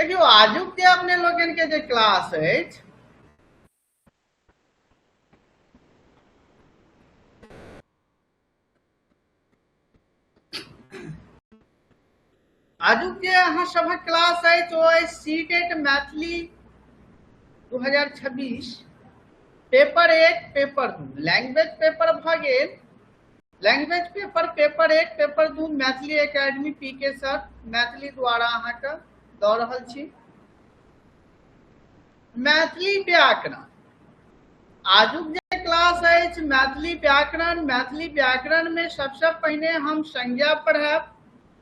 देखियौ, आजुक जे अपने लोकनि के जे क्लास अछि, आजुक जे अहाँ सभक क्लास अछि ओ अछि C TET Maithili 2026, paper 1, paper 2, language paper भऽ गेल। Language paper, paper 1, paper 2, Maithili academy P K sir Maithili द्वारा अहाँके दऽ रहल छी। मैथिली व्याकरण आजुक जे क्लास अछि मैथिली व्याकरण, मैथिली व्याकरण में सबसे पहिने हम संज्ञा पढ़ायब।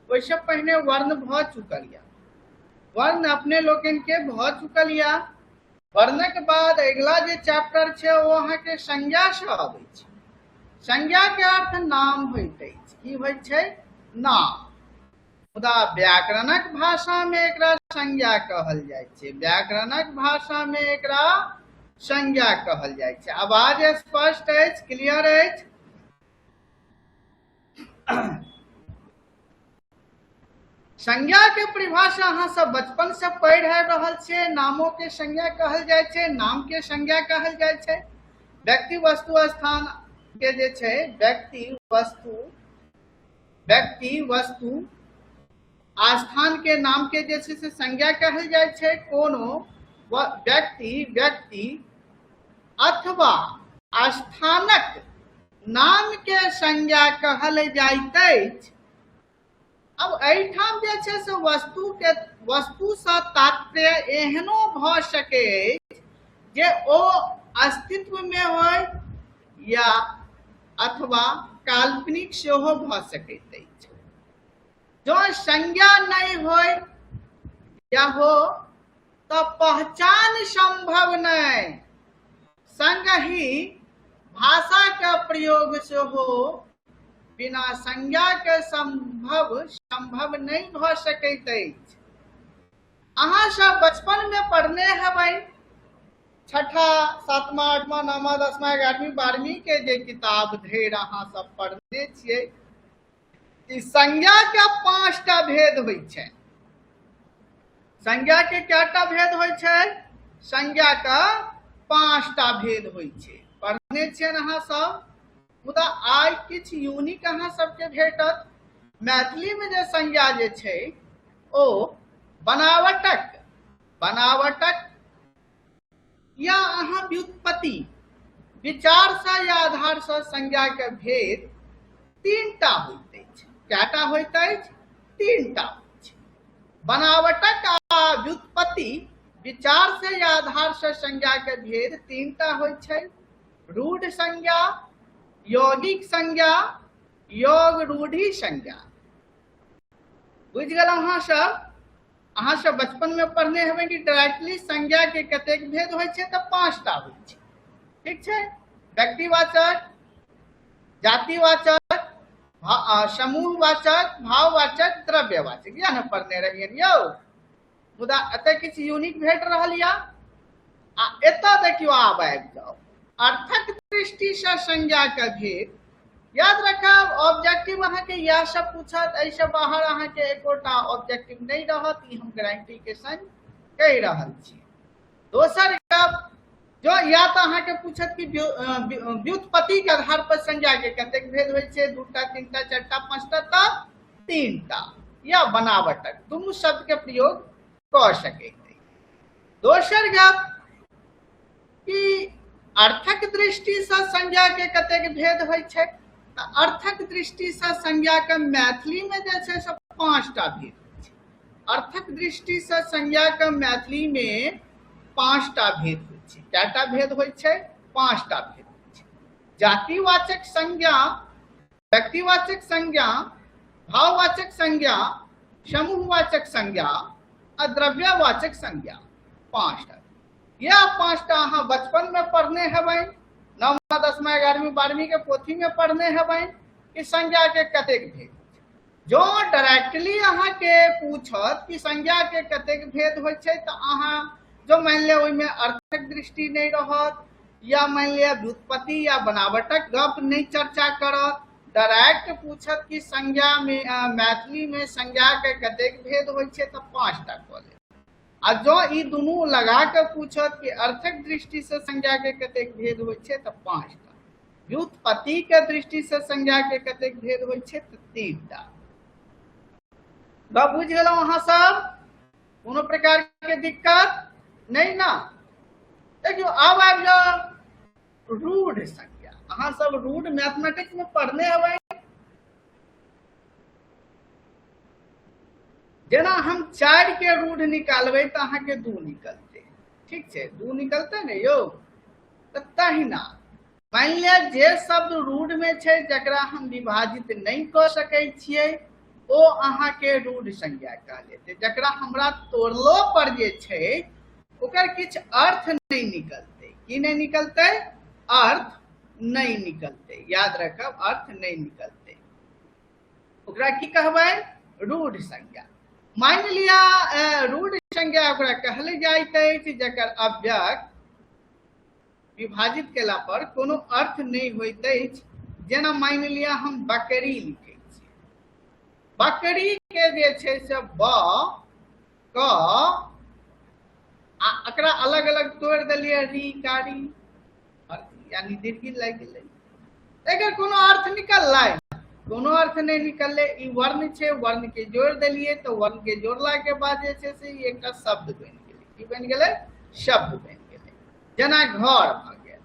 ओहिसँ पहिने वर्ण भऽ चुकल यऽ, वर्ण अपने लोकनि के भऽ चुकल यऽ। वर्णक बाद अगिला जे चैप्टर छै ओ अहाँके संज्ञा से अबै छै। संज्ञा के अर्थ नाम होइत अछि। की होइत छै? नाम। मुदा व्याकरणक भाषा में एकरा संज्ञा कहल जाइ छै। व्याकरणक भाषा में एकरा संज्ञा कहल जाइ छै। आवाज स्पष्ट अछि? क्लियर अछि? संज्ञा के परिभाषा अहाँ सब बचपन से पढ़ि आबि रहल छियै। नामों के संज्ञा कहल जाइ छै, नाम के संज्ञा कहल जाइ छै। व्यक्ति, वस्तु, स्थान के जे छै, व्यक्ति, वस्तु, व्यक्ति, वस्तु आ स्थान के नाम के जे छै से संज्ञा कहल जाइ छै। कोनो व्यक्ति, व्यक्ति अथवा स्थानक नाम के संज्ञा कहल जाइत अछि। अब एहिठाम जे छै से वस्तु के, वस्तु से तात्पर्य एहनो भऽ सकै अछि जे ओ अस्तित्व में होय या अथवा काल्पनिक सेहो भऽ सकैत अछि। जँ संज्ञा नहि होय या हो तऽ पहचान संभव नहि, संगहि भाषा के प्रयोग सेहो बिना संज्ञा के संभव संभव नहि भऽ सकैत अछि। अहाँ सब बचपन में पढ़ने हेबै, छठा, सातमा, आठमा, नौमा, दसमा, 11वीं, 12वीं के जे किताब धरि अहाँ सब पढ़ने छियै, ई संज्ञा के 5टा भेद होइ छै। संज्ञा के कएटा भेद होइ छै? संज्ञा के 5टा भेद होइ छै। पढ़ने छियनि अहाँ सब। मुदा आइ किछु यूनिक अहाँ सबके भेटत। मैथिली में जे संज्ञा जे छै ओ बनावटक, बनावटक या अहाँ व्युत्पत्ति विचार से या आधार से संज्ञा के भेद 3टा होइत अछि। कएटा होइत अछि? 3टा होइत छै। बनावटक आ व्युत्पत्ति विचार से या आधार से संज्ञा के भेद 3टा होइत छै। रूढ़ संज्ञा, यौगिक संज्ञा, योग रूढ़ी संज्ञा। बुझि गेल अहाँ सब? अहाँ सब बचपन में पढ़ने हेबै कि डायरेक्टली संज्ञा के कतेक भेद होइ छै, तऽ 5टा होइ छै। ठीक छै? व्यक्तिवाचक, जातिवाचक, समूहवाचक, भाववाचक, द्रव्यवाचक। इएह ने पढ़ने रहियै यौ। मुदा एतऽ किछु यूनिक भेट रहल यऽ। आ एतऽ देखियौ, आब आबि जाउ अर्थक दृष्टिसँ संज्ञा के भेद। याद रखब, ऑब्जेक्टिव अहाँके इएह सब पूछत, एहिसँ बाहर अहाँके एकोटा ऑब्जेक्टिव नहि रहत, ई हम गारंटी के संग कहि रहल छी। दोसर गप जो या तऽ अहाँके पूछत कि व्युत्पत्ति के आधार पर संज्ञा के कतेक भेद होइ छै, 2टा, 3टा, 4टा, 5टा, तऽ 3टा, या बनावटक, दुनू शब्द के प्रयोग कऽ सकैत। दोसर गप कि अर्थक दृष्टिसँ संज्ञा के कतेक भेद होइ छै, तऽ अर्थक दृष्टिसँ संज्ञा के मैथिली में जे छै से 5टा भेद होइ छै। अर्थक दृष्टिसँ संज्ञा के मैथिली में 5टा भेद होइ छै। कएटा भेद होइ छै? 5टा भेद होइ छै। जातिवाचक संज्ञा, व्यक्तिवाचक संज्ञा, भाववाचक संज्ञा, समूहवाचक संज्ञा आ द्रव्यवाचक संज्ञा, 5टा। यह 5टा अहाँ बचपन में पढ़ने हेबै, 9वां, 10वां, 11वीं, 12वीं के पोथी में पढ़ने हेबै कि संज्ञा के कतेक भेद। जो डायरेक्टली अहाँके पूछत कि संज्ञा के कतेक भेद होइ छै, तऽ अहाँ जो मानि लिअ ओहिमे अर्थक दृष्टि नहि रहत या मानि लिअ व्युत्पत्ति या बनावटक गप नहि चर्चा करत, डायरेक्ट पूछत कि संज्ञा में, मैथिली में संज्ञा के कतेक भेद होइ छै, तऽ 5टा कऽ लेब। आ जँ ई दुनू लगा कऽ पूछत कि अर्थक दृष्टिसँ संज्ञाके कतेक भेद होइ छै तऽ 5टा। व्युत्पत्तिके दृष्टिसँ संज्ञाके कतेक भेद होइ छै तऽ 3टा। गप बुझि गेलहुँ अहाँ सब? कोनो प्रकार के दिक्कत नहि ना? देखियौ आब आबि जाउ रूढ़ संज्ञा। अहाँ सब रूढ़ मैथमेटिक्स में पढ़ने हेबै। जेना हम 4 के रूढ़ निकालबै तऽ अहाँके 2 निकलतै, ठीक छै? 2 निकलतै ने यौ? तऽ तहिना मानि लिअ जे शब्द रूढ़ में छै जकरा हम विभाजित नहि कऽ सकै छियै ओ अहाँके रूढ़ संज्ञा कहलेतै। जकरा हमरा तोड़लो पर जे छै ओकर किछु अर्थ नहि निकलतै। की नहि निकलतै? अर्थ नहि निकलतै। याद रखब, अर्थ नहि निकलतै। ओकरा की कहबै? रूढ़ संज्ञा। मानि लिअ रूढ़ संज्ञा ओकरा कहल जाइत अछि जकर अव्यक्त विभाजित केला पर कोनो अर्थ नहि होइत अछि। जेना मानि लिअ हम बकरी लिखै छी, बकरी के जे छै से ब क आ एकरा अलग अलग तोड़ि देलियै री कारी, यानी दीर्घी लागि गेलै। एकर कोनो अर्थ निकललै? कोनो अर्थ नहि निकललै। ई वर्ण छै, वर्ण के जोड़ि देलियै तऽ वर्ण के जोड़ला के बाद जे छै से ई एकटा शब्द बनि गेलै। की बनि गेलै? शब्द बनि गेलै। जेना घर भऽ गेल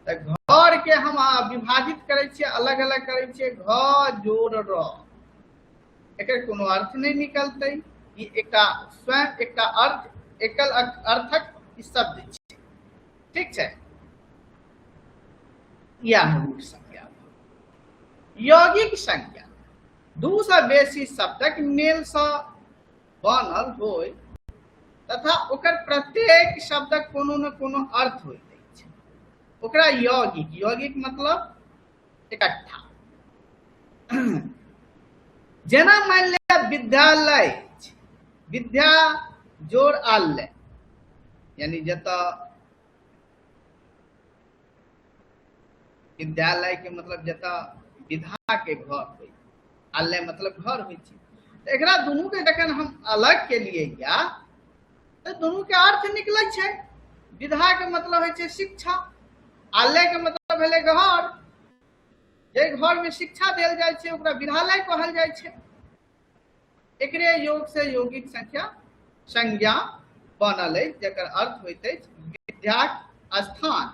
तऽ घर के हम विभाजित करै छियै, अलग अलग करै छियै, घ जोड़ र, एकर कोनो अर्थ नहि निकलतै। ई एकटा स्वयं एकटा अर्थ, एकल अर्थक ई शब्द छै, ठीक छै? इएह रूढ़ संज्ञा। यौगिक संज्ञा 2 सँ बेसी शब्दक मेल सँ बनल होय तथा ओकर प्रत्येक शब्दक कोनो न कोनो अर्थ होइत अछि, ओकरा यौगिक, यौगिक मतलब इकट्ठा। जेना मानि लिअ विद्यालय अछि, विद्या जोड़ आलय, यानी जतऽ विद्यालय के मतलब जतऽ विधा के घर होइ, आलय मतलब घर होइ छै। तऽ एकरा दुनू के जखन हम अलग केलियै या तऽ दुनू के अर्थ निकलै छै। विधा के मतलब होइ छै शिक्षा, आलय के मतलब भेलै घर। जाहि घर में शिक्षा देल जाइ छै ओकरा विद्यालय कहल जाइ छै। एकरे योग से यौगिक संख्या संज्ञा बनल अछि, जकर अर्थ होइत अछि विद्याक स्थान,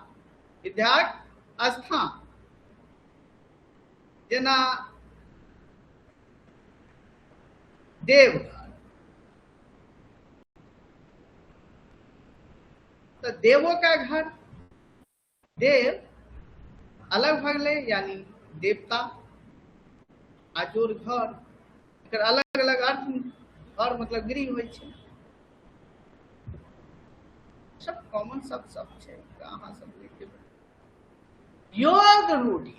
विद्याक स्थान। जेना देवघर, तऽ देवो का घर, देव अलग भऽ गेलै यानी देवता आ जोड़ घर, एकर अलग अलग अर्थ, घर मतलब गृह होइ छै। सब कॉमन सब सब छै, अहाँ सब लिख देबै। योग रूढ़ि,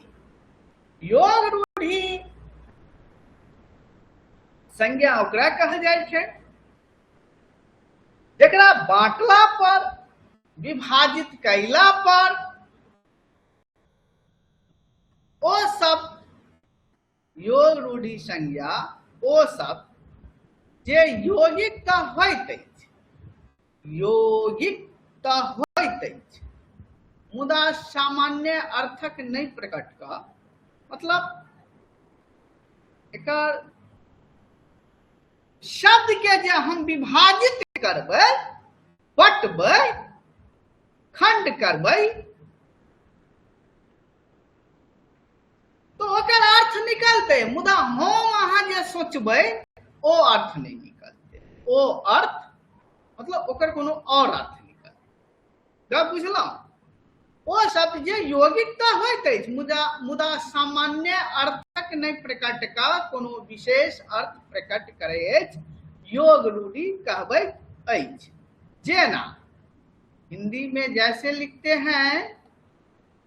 योग रूढ़ि संज्ञा ओकरा कहल जाइ छै जकरा बांटला पर, विभाजित कैला पर ओ सब योग रूढ़ि संज्ञा ओ सब जे यौगिक तऽ होइत अछि, यौगिक तऽ होइत अछि मुदा सामान्य अर्थक नहि प्रकट कऽ, मतलब एकर शब्द के जे हम विभाजित करबै, बटबै, खंड करबै तो ओकर अर्थ निकलतै, मुदा हम अहाँ जे सोचबै ओ अर्थ नहि निकलतै। ओ अर्थ मतलब ओकर कोनो और अर्थ निकलतै। गप बुझलहुँ? ओ शब्द जे यौगिक तऽ होइत अछि मुदा मुदा सामान्य अर्थक नहि प्रकट कऽ कोनो विशेष अर्थ प्रकट करै अछि, योग रूढ़ि कहबैत अछि। जेना हिंदी में जैसे लिखते हैं,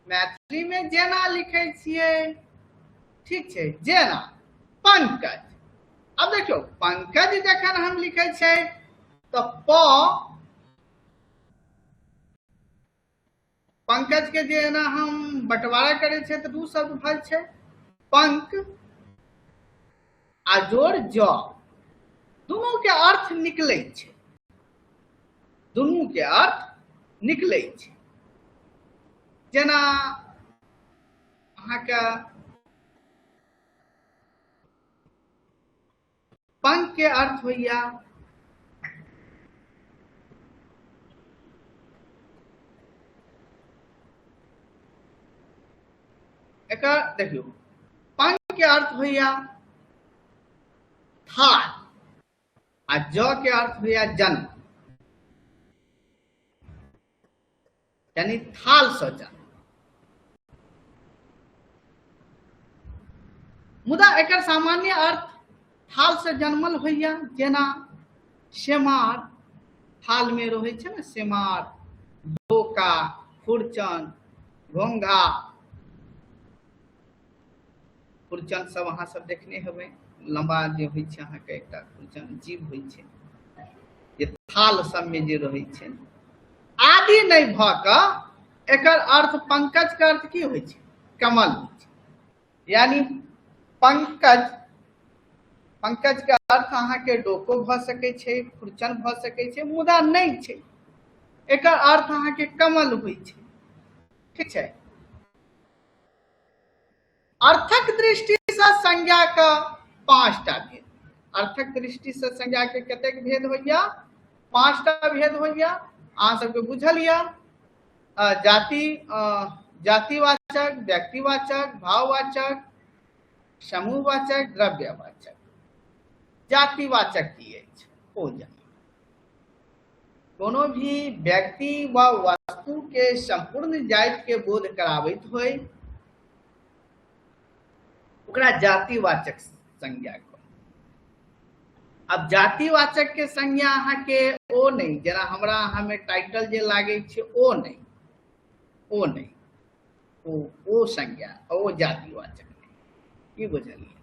मैथिली में जेना लिखै छियै, ठीक छै? जेना पंकज। अब देखियौ पंकज जखन हम लिखै छै तऽ प पंकज के जे एना हम बंटवारा करै छियै तऽ दू शब्द भऽ छै, पंक आ जोड़ ज, दुनू के अर्थ निकलै छै। दुनू के अर्थ निकलै छै। जेना अहाँके पंख के अर्थ होइया एकर देखियौ, पंख के अर्थ होइया थाल आ ज के अर्थ होइया जन्म, यानी थाल से जन्म। मुदा एकर सामान्य अर्थ थाल से जन्मल होइया, जेना सेमार थाल में रहै छै ने, सेमार, डोका, खुरचन, घोंघा, खुरचन सब अहाँ सब देखने हेबै, लम्बा जे होइ छै अहाँके एकटा खुरचन जीव होइ छै जे थाल सबमे जे रहै छै आदि नहि भऽ कऽ एकर अर्थ पंकज के अर्थ की होइ छै? कमल होइ छै। यानी पंकज, पंकज के अर्थ अहाँके डोको भऽ सकै छै, खुरचन भऽ सकै छै, मुदा नहि छै, एकर अर्थ अहाँके कमल होइ छै। ठीक छै। अर्थक दृष्टि से संज्ञा के 5टा भेद। अर्थक दृष्टि से संज्ञा के कतेक भेद होइया? 5टा भेद होइया। अहाँ सबके बुझल या, जाति, जातिवाचक, व्यक्तिवाचक, भाववाचक, समूहवाचक, द्रव्यवाचक। जातिवाचक की अछि ओ जानी। कोनो भी व्यक्ति व वस्तु के संपूर्ण जाति के बोध कराबैत होय ओकरा जातिवाचक संज्ञा कहै। अब जातिवाचक के संज्ञा अहाँके ओ नहि, जेना हमरा अहाँ में टाइटल जे लागै छै ओ नहि, ओ नहि, ओ संज्ञा, ओ जातिवाचक नहि। की बुझलियै?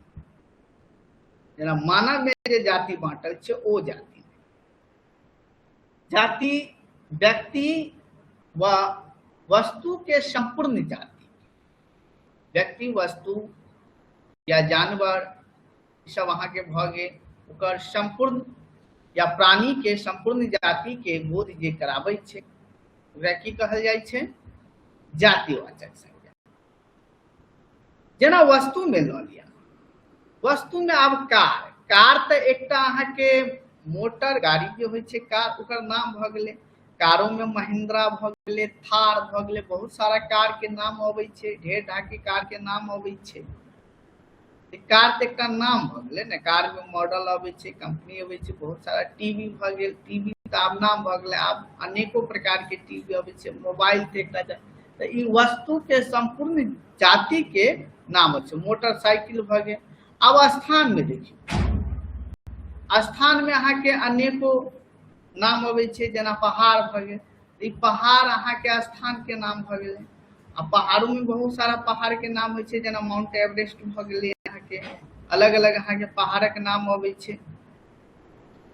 जेना मानव में जे जाति बाँटल छै ओ जाति नहि। जाति व्यक्ति व वस्तु के संपूर्ण जाति, व्यक्ति वस्तु या जानवर सब अहाँके भऽ गेल, ओकर संपूर्ण या प्राणी के संपूर्ण जाति के बोध जे कराबै छै ओकरा की कहल जाइ छै? जातिवाचक संज्ञा। जेना वस्तु में लऽ लिअ, वस्तु में आब कार, कार तऽ एकटा अहाँके मोटर गाड़ी जे होइ छै कार, ओकर नाम भऽ गेलै। कारो में महिंद्रा भऽ गेलै, थार भऽ गेलै, बहुत सारा कार के नाम अबै छै, ढेर ढाकी कार के नाम अबै छै। कार तऽ एकटा नाम भऽ गेलै ने, कार में मॉडल अबै छै, कंपनी अबै छै, बहुत सारा। टीवी भऽ गेल, टीवी तऽ आब नाम भऽ गेलै, आब अनेको प्रकार के टीवी अबै छै। मोबाइल तऽ एकटा, तऽ ई वस्तु के संपूर्ण जाति के नाम छै। मोटरसाइकिल भऽ गेल। आब स्थान में देखियौ, स्थान में अहाँके अनेको नाम अबै छै, जेना पहाड़ भऽ गेल, ई पहाड़ अहाँके स्थान के नाम भऽ गेलै। आ पहाड़ो में बहुत सारा पहाड़ के नाम होइ छै, जेना माउंट एवरेस्ट भऽ गेलै, अहाँके अलग अलग अहाँके पहाड़क नाम अबै छै।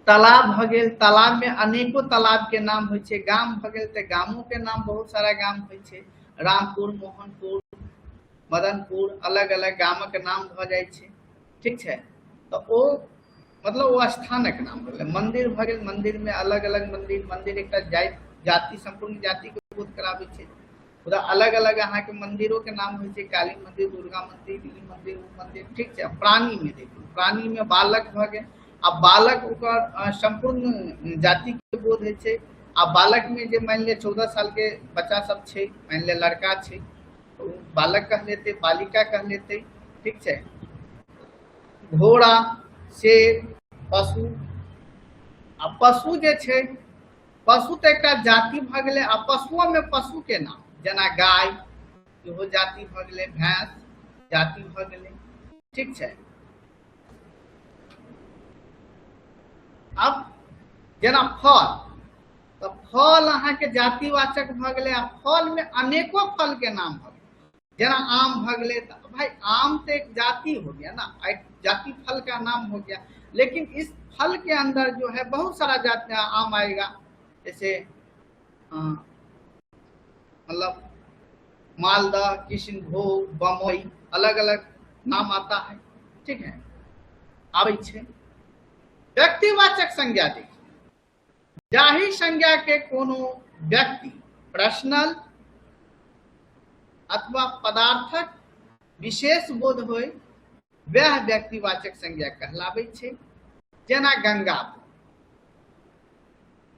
तालाब भऽ गेल, तालाब में अनेको तालाब के नाम होइ छै। गाम भऽ गेल तऽ गामो के नाम बहुत सारा गाम होइ छै, रामपुर, मोहनपुर, मदनपुर, अलग अलग गामक नाम भऽ जाइ छै। ठीक छै, तऽ ओ मतलब ओ स्थानक नाम भऽ गेलै। मंदिर भऽ गेल, मंदिर में अलग अलग मंदिर, मंदिर एकटा जाति, संपूर्ण जाति के बोध कराबै छै, मुदा अलग अलग अहाँके मंदिरो के नाम होइ छै, काली मंदिर, दुर्गा मंदिर, ई मंदिर, ओ मंदिर। ठीक छै। प्राणी में देखियौ, प्राणी में बालक भऽ गेल, आ बालक ओकर संपूर्ण जाति के बोध होइ छै। आ बालक में जे मानि लिअ 14 साल के बच्चा सब छै, मानि लिअ लड़का छै, ओ बालक कहलेतै, बालिका कहलेतै। ठीक छै। घोड़ा, शेर, पशु, आ पशु जे छै, पशु तऽ एकटा जाति भऽ गेलै, आ पशुओ में पशु के नाम, जेना गाय इहो जाति भऽ गेलै, भैंस जाति भऽ गेलै। ठीक छै। अब जेना फल, तऽ फल अहाँके जातिवाचक भऽ गेलै, आ फल में अनेको फल के नाम भऽ गेलै, जेना आम भऽ गेलै, तऽ भाई आम तो एक जाति हो गया ना, एक जाति फल का नाम हो गया, लेकिन इस फल के अंदर जो है बहुत सारा जाति आम आएगा, जैसे मतलब मालदा, किशनभोग, बम्बई, अलग अलग नाम आता है। ठीक है। आबै छै व्यक्तिवाचक संज्ञा। देखिए, जाहि संज्ञा के कोनो व्यक्ति, पर्सनल अथवा पदार्थक विशेष बोध होय, वएह व्यक्तिवाचक संज्ञा कहलाबै छै। जेना गंगा,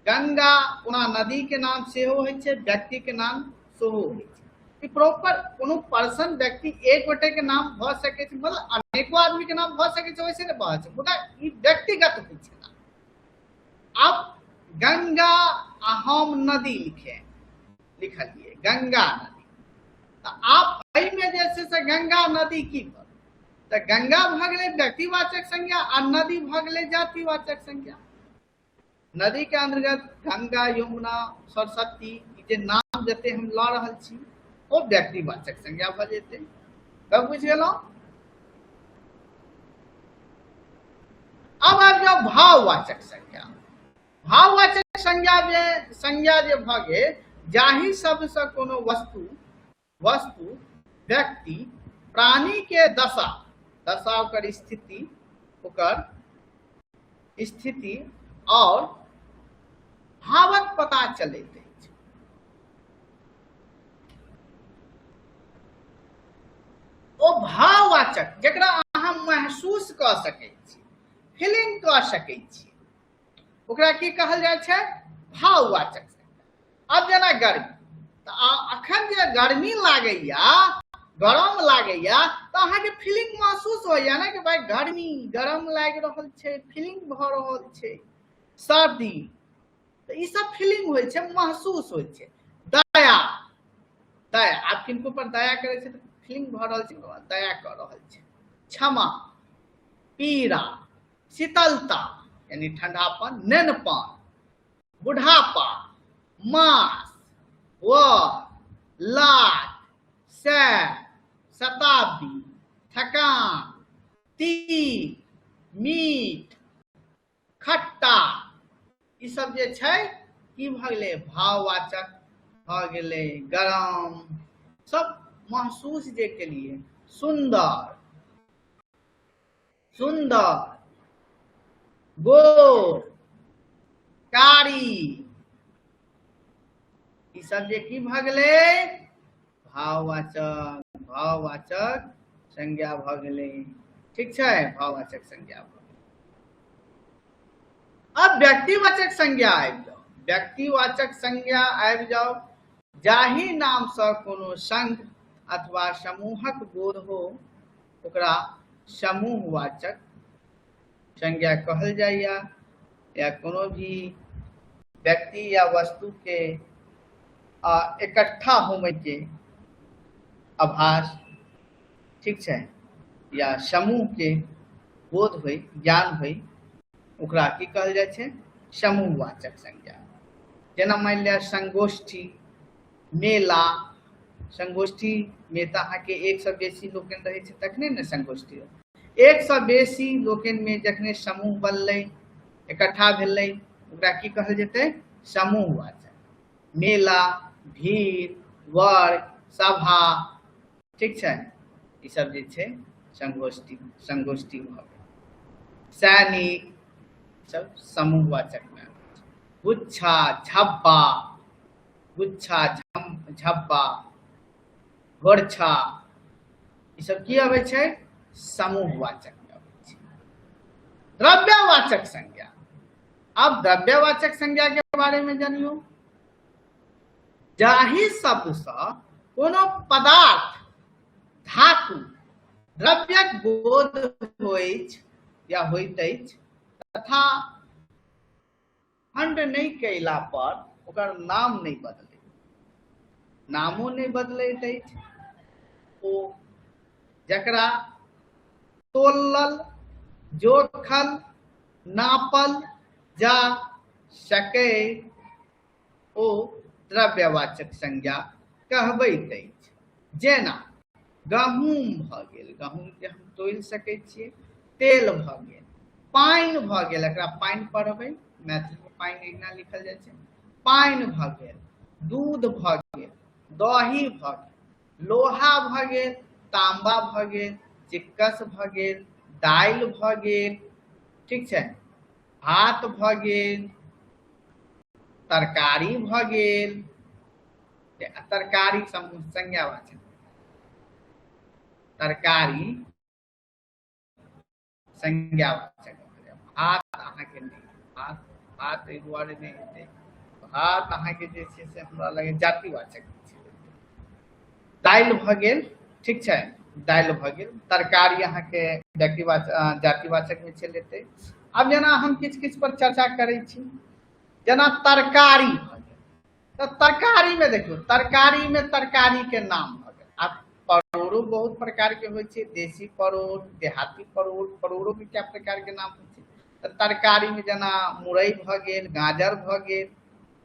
गंगा ओना नदी के नाम सेहो होइ छै, व्यक्ति के नाम सेहो होइ छै। ई प्रॉपर कोनो पर्सन, व्यक्ति, एक गोटे के नाम भऽ सकै छै, मतलब अनेको आदमी के नाम भऽ सकै छै, वैसे नहि भऽ छै, मुदा ई व्यक्तिगत होइ छै। आब गंगा आ हम नदी लिखलिए गंगा नदी, तऽ आब एहिमे जे छै से गंगा नदी की भऽ गेलै? तऽ गंगा भऽ गेलै व्यक्तिवाचक संज्ञा आ नदी भऽ गेलै जातिवाचक संज्ञा। नदी के अंतर्गत गंगा, यमुना, सरस्वती, ई जे नाम जते हम लऽ रहल छी ओ व्यक्तिवाचक संज्ञा भऽ जेतै। तब बुझि गेलहुँ। अब आबि जाउ भाववाचक संज्ञा। भाववाचक संज्ञा जे भऽ गेल, जाहि शब्दसँ कोनो वस्तु, व्यक्ति, प्राणी के दशा दशा ओकर स्थिति और भावक पता चलैत अछि, ओ भाववाचक, जकरा अहाँ महसूस कऽ सकैत छी, फीलिंग कऽ सकैत छी, ओकरा की कहल जाइ छै? भाववाचक। आब जेना गर्मी, तऽ अखन जे गर्मी लागैया, गरम लागैया, तऽ अहाँके फीलिंग महसूस होइया ने कि भाई गर्मी, गरम लागि रहल छै, फीलिंग भऽ रहल छै। सर्दी, तऽ ई सब फीलिंग होइ छै, महसूस होइ छै। दया, दया, आब किनको पर दया करै छै तऽ फीलिंग भऽ रहल छै, दया कऽ रहल छै। क्षमा, पीड़ा, शीतलता यानी ठंडापन, नेनपन, बुढ़ापा, मास, वर, लाख, सै, शताब्दी, थकान, तीत, मीठ, खट्टा, ई सब जे छै की भऽ गेलै? भाववाचक भऽ गेलै। गरम, सब महसूस जे केलिए। सुन्दर, सुन्दर, गोर, कारी, ई सब जे की भऽ गेलै? भाववाचक, भाववाचक संज्ञा भऽ गेलै। ठीक छै? भाववाचक संज्ञा भऽ गेलै। अब व्यक्तिवाचक संज्ञा आबि जाओ। व्यक्तिवाचक संज्ञा आबि जाओ, जाहि नामसँ कोनो संघ अथवा समूहक बोध हो, ओकरा समूहवाचक संज्ञा कहल जाइया, या कोनो भी व्यक्ति या वस्तु के इकट्ठा होने के आभास, ठीक छै, या समूह के बोध होइ, ज्ञान होइ, ओकरा की कहल जाइ छै? समूहवाचक संज्ञा। जेना मानि लिअ संगोष्ठी, मेला। संगोष्ठी मे तऽ अहाँके एकसँ बेसी लोकनि रहै छै तखने ने संगोष्ठी। एकसँ बेसी लोकनि मे जखने समूह बनलै, इकट्ठा भेलै, ओकरा की कहल जेतै? समूहवाचक। मेला, भीड़, वर्ग, सभा, ठीक छै, ई सब जे छै संगोष्ठी, संगोष्ठी भऽ गेल। सैनिक, सब समूहवाचक मे। गुच्छा, झब्बा, गुच्छा, झब्बा, गोरछा, ई सब की अबै छै? समूहवाचक मे अबै छै। द्रव्यवाचक संज्ञा। अब द्रव्यवाचक संज्ञा के बारे में जानियो। जाहि शब्दसँ कोनो पदार्थ, धातु, द्रव्यक बोध होइछ या होइत अछि तथा खंड नहि कयला पर ओकर नाम नहि बदलै, नामो नहि बदलैत अछि, ओ जकरा तोलल, जोखल, नापल जा सकै, ओ द्रव्यवाचक संज्ञा कहबैत अछि। जेना गहूँम भऽ गेल, गहूँमके हम तोलि सकै छियै। तेल भऽ गेल, पानि भऽ गेल, एकरा पानि पढ़बै, मैथिलीमे पानि एहिना लिखल जाइ छै। पानि भऽ गेल, दूध भऽ गेल, दही भऽ गेल, लोहा भऽ गेल, तांबा भऽ गेल, चिक्कस भऽ गेल, दालि भऽ गेल, ठीक छै, भात भऽ गेल। तरकारी भऽ गेल, तरकारी संज्ञावाचक, तरकारी संज्ञावाचक। भात अहाँके नहि, भात भात एहि दुआरे नहि हेतै, भात अहाँके जे छै से हमरा लगै जातिवाचक छै। दालि भऽ गेल, ठीक छै, दालि भऽ गेल। तरकारी अहाँके व्यक्तिवाचक जातिवाचक मे चलि जेतै। आब जेना हम किछु किछु पर चर्चा करै छी, जेना तरकारी भऽ गेल, तऽ तरकारी मे देखियौ, तरकारी मे तरकारी के नाम भऽ गेल। आब परोड़ो बहुत प्रकार के होइ छै, देशी परोड़, देहाती परोड़, परोड़ो के कए प्रकार के नाम होइ छै। तऽ तरकारी मे जेना मुरई भऽ गेल, गाजर भऽ गेल,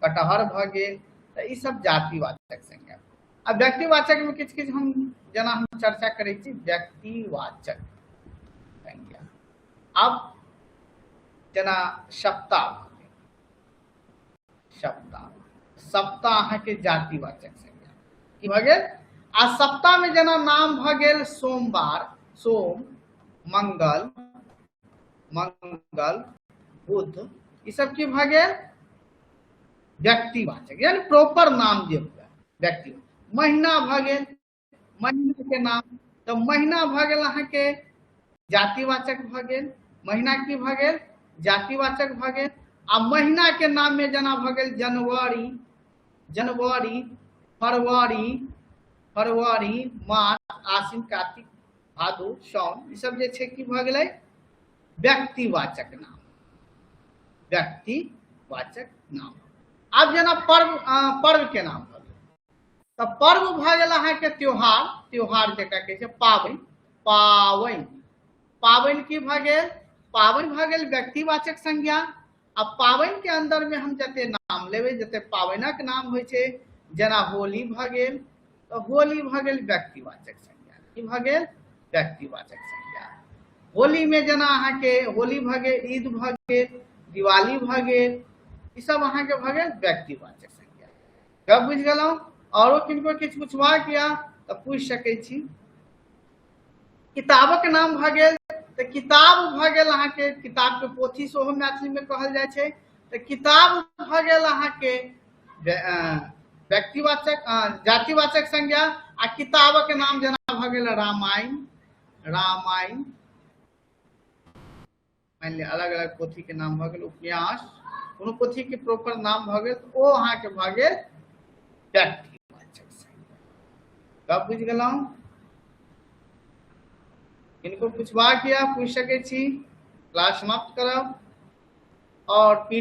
कटहर भऽ गेल, तऽ ई सब जातिवाचक संज्ञा। आ व्यक्तिवाचक मे किछु किछु हम जेना हम चर्चा करै छी व्यक्तिवाचक संज्ञा। आब जेना सप्ताह भऽ गेल, सप्ताह, सप्ताह अहाँके जातिवाचक संज्ञा की भऽ गेल। आ सप्ताह मे जेना नाम भऽ गेल सोमवार, सोम, मंगल, मंगल, बुध, ई सब की भऽ गेल व्यक्तिवाचक, यानी प्रॉपर नाम जे हुए व्यक्ति। महीना भऽ गेल, महीना के नाम, तऽ महीना भऽ गेल अहाँके जातिवाचक भऽ गेल। महीना की भऽ गेल? जातिवाचक भऽ गेल। आ महीना के नाम में जेना भऽ गेल जनवरी, जनवरी, फरवरी, फरवरी, मार्च, आश्विन, कार्तिक, भादो, साउन, ई सब जे छै की भऽ गेलै व्यक्तिवाचक नाम, व्यक्तिवाचक नाम। आब जेना पर्व, पर्व के नाम भऽ गेल, तऽ पर्व भऽ गेल अहाँके त्योहार, त्योहार जकरा कहै छै पाबनि, पाबनि, पाबनि की भऽ गेल? पाबनि भऽ गेल व्यक्तिवाचक संज्ञा। आ पाबनि के अंदर में हम जते नाम लेबै, जते पाबनिक नाम होइ छै, जेना होली भऽ गेल, तऽ होली भऽ गेल व्यक्तिवाचक संज्ञा। की भऽ गेल? व्यक्तिवाचक संज्ञा। होली में जेना अहाँके होली भऽ गेल, ईद भऽ गेल, दिवाली भऽ गेल, ई सब अहाँके भऽ गेल व्यक्तिवाचक संज्ञा। गप बुझि गेलहुँ? औरो किनको किछु पूछबाक या तऽ पूछि सकै छी। किताबक नाम भऽ गेल, तऽ किताब भऽ गेल अहाँके, किताब के पोथी सेहो मैथिली में कहल जाइ छै, तऽ किताब भऽ गेल अहाँके व्यक्तिवाचक, जातिवाचक संज्ञा। आ किताबक नाम जेना भऽ गेल रामायण, रामायण, मानि लिअ अलग अलग पोथी के नाम भऽ गेल, उपन्यास, कोनो पोथी के प्रॉपर नाम भऽ गेल, ओ अहाँके भऽ गेल व्यक्तिवाचक संज्ञा। गप बुझि गेलहुँ? किनको पूछबाक या पूछि सकै छी। क्लास समाप्त करब और